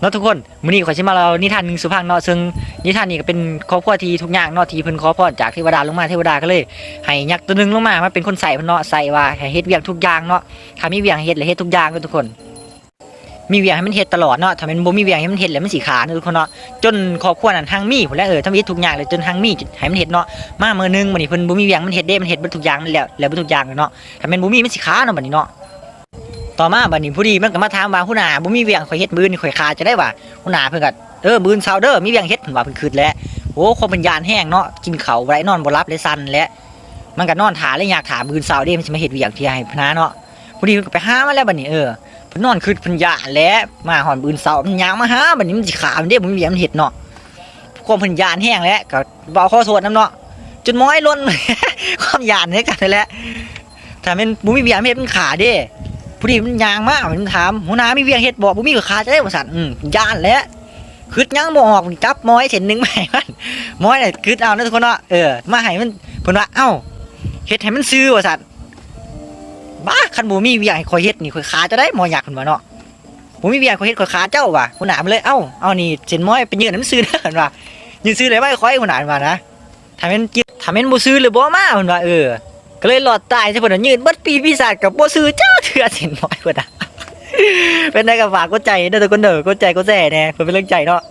ເນາະທຸກຄົນ. ມື້ນີ້ຂ້ອຍຊິມາເລົ່ານິທານໜຶ່ງສູ່ຟັງເນາະ, ເຊິ່ງນິທານນີ້ກໍເປັນຄອບຄົວທີ່ທຸກຍາກເນາະ, ທີ່ເພິ່ນຂໍພອນຈາກເທວະດາລົງມາ, ເທວະດາກໍເລີຍໃຫ້ຍັກຕົວໜຶ່ງລົງມາ ມາເປັນຄົນໃຊ້ເພິ່ນເນາະ, ໃຊ້ວ່າໃຫ້ເຮັດວຽກທຸກຢ່າງເນາະ, ຖ້າມີວຽກໃຫ້ເຮັດແລ້ວເຮັດທຸກຢ່າງເນາະທຸກຄົນ. ມີວຽກໃຫ້ມັນເຮັດຕະຫຼອດເນາະ, ຖ້າແມ່ນບໍ່ມີວຽກໃຫ້ມັນເຮັດແລ້ວມັນຊິຂ້າເນາະທຸກຄົນເນາະ. ຈົນຄອບຄົວນັ້ນຮັ່ງມີພຸ້ນແຫຼະ, ເອີ ທຳອິດທຸກຢ່າງເລີຍ ຈົນຮັ່ງມີໃຫ້ມັນເຮັດເນາະ. ມາມື້ໜຶ່ງບັດນີ້ເພິ່ນບໍ່ມີວຽກໃຫ້ມັນເຮັດເດ້, ມັນເຮັດເບິດທຸກຢ່າງມັນແລ້ວ, ແລ້ວເບິດທຸກຢ່າງເລີຍເນາະ. ຖ້າແມ່ນບໍ່ມີມັນຊິຂ້າເນາະບັດນີ້ເນາະ. ຕໍ່ມາບັດນີ້ພໍດີມັນກໍມາຖາມວ່າ ຫົວໜ້າ ບໍ່ມີວຽກໃຫ້ຂ້ອຍເຮັດ ມື້ອື່ນນີ້ຂ້ອຍຂ້າຈະໄດ້ຫວາ? ຫົວໜ້າເພິ່ນກໍ ເອີ ມື້ອື່ນເຊົ້າເດີ ມີວຽກເຮັດ ເພິ່ນວ່າ ເພິ່ນຄຶດແຫຼະ. ໂອ້ ຄວາມເພິ່ນຢ້ານແຮງເນາະ, ກິນເຂົ້າບໍ່ໄດ້ ນອນບໍ່ຫຼັບເລີຍ ສັ່ນແຫຼະ. ມັນກໍນອນຖ້າແລະ ຢາກຖ້າມື້ອື່ນເຊົ້າເດ້ ມັນຊິມາເຮັດວຽກທີ່ໄຮ່ໃຫ້ນາເນາະ. ພໍດີເພິ່ນກໍໄປຫາມາແລ້ວບັດນີ້ ເອີ ເພິ່ນນອນຄຶດ ເພິ່ນຢ້ານແຫຼະ. ມາຮອດມື້ອື່ນເຊົ້າ ມັນຍ່າງມາຫາບັດນີ້ ມັນຊິຂ້າມັນເດ້ ບໍ່ມີວຽກໃຫ້ມັນເຮັດເນາະ. ຄວາມເພິ່ນຢ້ານແຮງແຫຼະ ກໍເວົ້າຂໍໂທດນຳເນາະ, ຈົນໝອຍຫຼົ່ນ ຄວາມຢ້ານໃນກັນນັ້ນແຫຼະ. ຖ້າແມ່ນບໍ່ມີວຽກເຮັດ ມັນຂ້າເດ້. ພໍດີມັນຍ່າງມາ ມັນຖາມ ຫົວໜ້າມີວຽກເຮັດບໍ່? ບໍ່ມີກໍຂ້າຈະໄດ້ວ່າຊັ້ນ. ອື ຢ້ານແຫຼະ, ຄຶດຫຍັງບໍ່ອອກ ຈັບໝອຍເສັ້ນໜຶ່ງມາໃຫ້ມັນ. ໝອຍນະຄຶດເອົານະທຸກຄົນເນາະ, ເອີ ມາໃຫ້ມັນ. ເພິ່ນວ່າ ເອົ້າ ເຮັດໃຫ້ມັນຊື່ວ່າຊັ້ນ. ບ້າ ຄັນບໍ່ມີວຽກໃຫ້ຂ້ອຍເຮັດນີ້ ຂ້ອຍຂ້າເຈົ້າໄດ້ ໝໍຍັກ ເພິ່ນວ່າເນາະ. ບໍ່ມີວຽກໃຫ້ຂ້ອຍເຮັດ ຂ້ອຍຂ້າເຈົ້າວ່າ. ຫົວໜ້າເພິ່ນເລີຍ ເອົ້າ ເອົານີ້ເສັ້ນໝອຍໄປຍື່ນໃຫ້ມັນຊື່ເດີ ເພິ່ນວ່າ. ຍື່ນຊື່ແລ້ວໄວ້ຂ້ອຍ ຫົວໜ້າເພິ່ນວ່ານະ. ຖ້າແມ່ນ ຖ້າແມ່ນບໍ່ຊື່ແລ້ວບໍ່ມາ ເພິ່ນວ່າ. ເອີ ກໍເລີຍລອດຕາຍໃສ່ເພິ່ນ ຍື່ນເບິດປີປີຊາດກໍບໍ່ຊື່ຈັກເທື່ອ ເສັ້ນໝອຍເພິ່ນນະ. ເປັນໃດກໍຝາກກົດໃຈເດີທຸກຄົນເດີ, ກົດໃຈກົດແຊແດ່ ເພື່ອເປັນກຳລັງໃຈເນາະ.